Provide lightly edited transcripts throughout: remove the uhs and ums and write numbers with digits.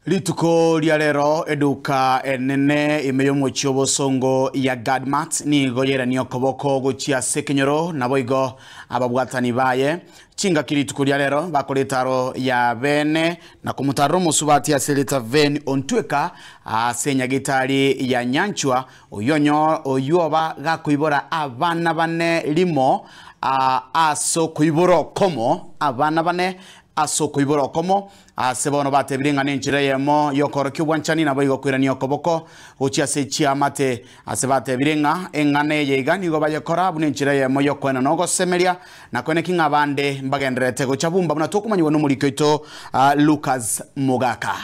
Rituko ria rero eduka enene imeyo mochio bosongo ya Gadmart nigo yerania okoboko gochia sekenyoro nabo igo ababwatani baye chinga kirituko ria rero bakoretaro ya bene na kumutaro musubati aseleta ven ontweka asenya gitari ya Nyanchwa oyonyo oyoba gakuibora abana bane limo aso kuiboro komo abana bane aso kuiboro komo asebono batebiringa n'enchira yemo yokoro kyubwanchani nabo igokwirania okoboko gochia se chiamate asebate biringa engane yeiga nigo bayekora bune enchira yemo yokwena nogosemeria nakone kinga bande mbagenderete gocha bumba buna tokumanywa n'omuriko ito Lucas Mugaka.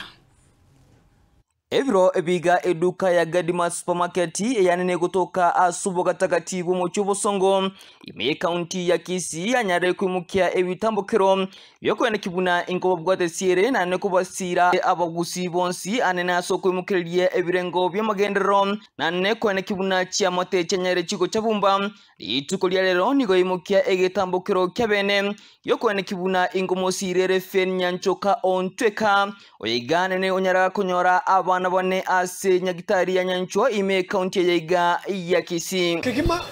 Ebiro ebiga eduka ya Gadmart Supermarket eyanene kutoka asubo katakatibu mochubo songo ime county ya Kisii anyare kwimukia ebitambukiro byokwene kibuna inkobo bwate siere na nekubasira abagusi bonsi anene asoko imukirerie ebirengo by'amagendero na nekwene kibuna chiamate chenyere chiko chabumba ituko lya lero nigo imukia egetambukiro kyabene yokwene kibuna ingomo sirere fen Nyanchoka ontweka oyiganene onyara kunyora abana bane ase nyagitari ya Nyanchwa ime county ya ya Kisii. Kigima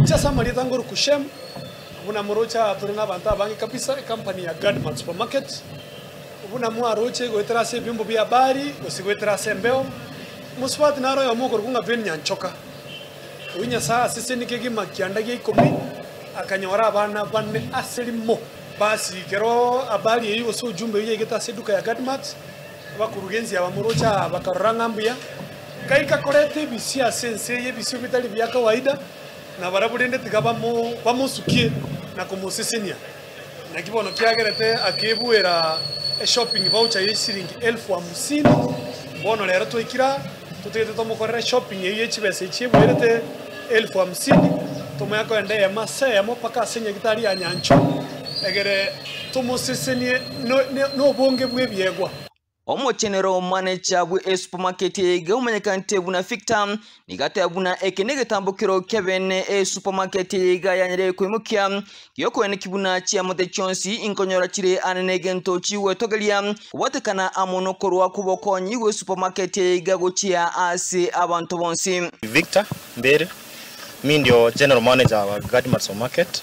chasa malita nguru kushem buna morocha turina banta bangi kabisa company ya Gadmart Supermarket buna mwaroche goetera se byombo bya habari gosigwetera se mbeo muswati naro ya mukuru kunga ven Nyanchoka unya saa sisi ni kigima kiandage ikomi akanyora abana bane aselimo basi kero habari hiyo so ujumbe hiyo igeta se duka ya Gadmart bakurugenzi abamurocha bakaroranga mbuya kaika korete bisia sense ye bisio bitali bya kawaida na barabulende tigabamo bamusukie na kumusisinia na kibono kyagerete akibuera shopping voucher ye shilingi 50,000 bono lero toikira tutegete tomukorera shopping ye chibese chibuerete 50,000 tomoyako ende ya masemo paka senya gitari ya Nyancho egere tumusisinie no bonge bwe byegwa. Omochenero manager bwe supermarket yega umanyekante buna Victor nigate buna ekenege tambukiro kebene e supermarket yega yanyere kwimukia yokwene kibuna chiamote chonsi inkonyora chire anene chiwe togelia kubatekana amonokorwa kubokonyi we supermarket yega gochia ase abantu bonsi. Victor Mbere, mi ndio general manager wa Gadmart Supermarket,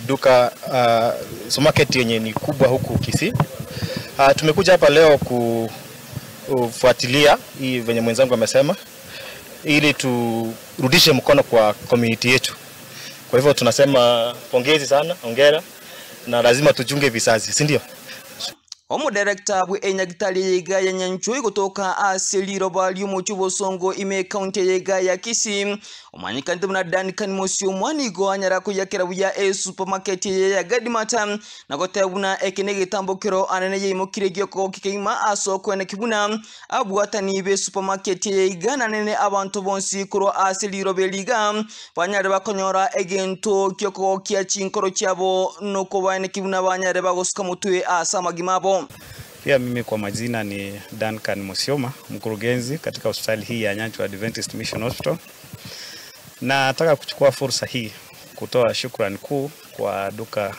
duka supermarket yenye ni kubwa huku Kisii. Tumekuja hapa leo kufuatilia hii venye mwenzangu amesema ili turudishe mkono kwa community yetu. Kwa hivyo tunasema pongezi sana, hongera, na lazima tujunge visazi, si ndio? Omo director bwe enyagitali yega ya Nyanchwa kutoka aseliro bali muchubo songo ime county yega ya Kisii omanyikante muna Duncan Mosio nigo anyara kuyakera buya e supermarket ya Gadmart na gotebuna ekenege tambukiro anene yimukire gyoko kikeima asoko ene kibuna abwatani be supermarket yega nanene abantu bonsi kuro aseliro beliga banyare bakonyora egento kyoko kya chinkoro kyabo noko bane kibuna banyare bagosuka mutwe asamagimabo. Pia mimi kwa majina ni Duncan Mosioma, mkurugenzi katika hospitali hii ya Nyanchwa Adventist Mission Hospital. Na nataka kuchukua fursa hii kutoa shukrani kuu kwa duka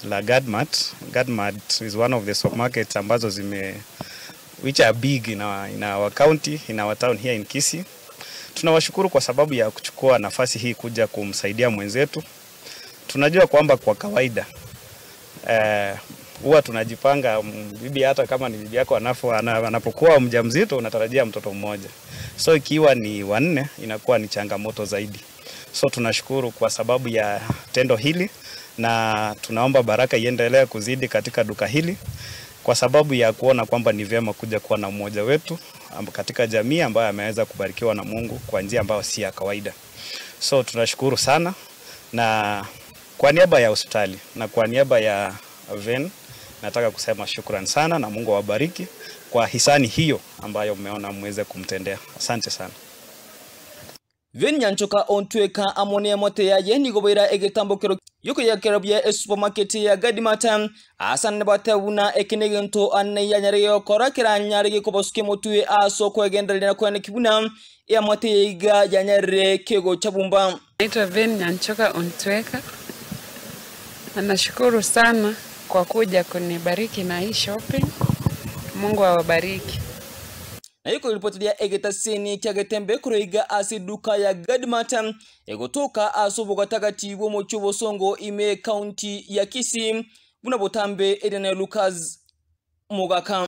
la Gadmart. Gadmart is one of the supermarkets ambazo zime which are big in our county, in our town here in Kisii. Tunawashukuru kwa sababu ya kuchukua nafasi hii kuja kumsaidia mwenzetu. Tunajua kwamba kwa kawaida huwa tunajipanga, bibi hata kama ni bibi yako anapokuwa mjamzito unatarajia mtoto mmoja. So ikiwa ni wanne inakuwa ni changamoto zaidi. So tunashukuru kwa sababu ya tendo hili na tunaomba baraka iendelee kuzidi katika duka hili kwa sababu ya kuona kwamba ni vyema kuja kuwa na mmoja wetu katika jamii ambaye ameweza kubarikiwa na Mungu kwa njia ambayo si ya kawaida. So tunashukuru sana, na kwa niaba ya hospitali na kwa niaba ya Ven nataka kusema shukrani sana na Mungu awabariki kwa hisani hiyo ambayo mmeona mweze kumtendea. Asante sana. Ven Nyanchoka ontweka amone mote yaye nigobeira egetambukiro yuko yakerabya supermarket ya Gadmart asane batewuna ekenegento anne yanyare yokora kiranyare kobosuke motue aso kwegenderera kwene kibuna ya mote yiga yanyare kego chabumba. Naitwa Ven Nyanchoka ontweka. Nashukuru sana kwa kuja kunibariki na hii shopping. Mungu awabariki. Na yuko ripotilia egetaseni kya Getembe kureiga ase duka ya Gadmart egotoka asobo gatagati bwo Bosongo ime county ya Kisii buna botambe Edena Lucas Mugaka.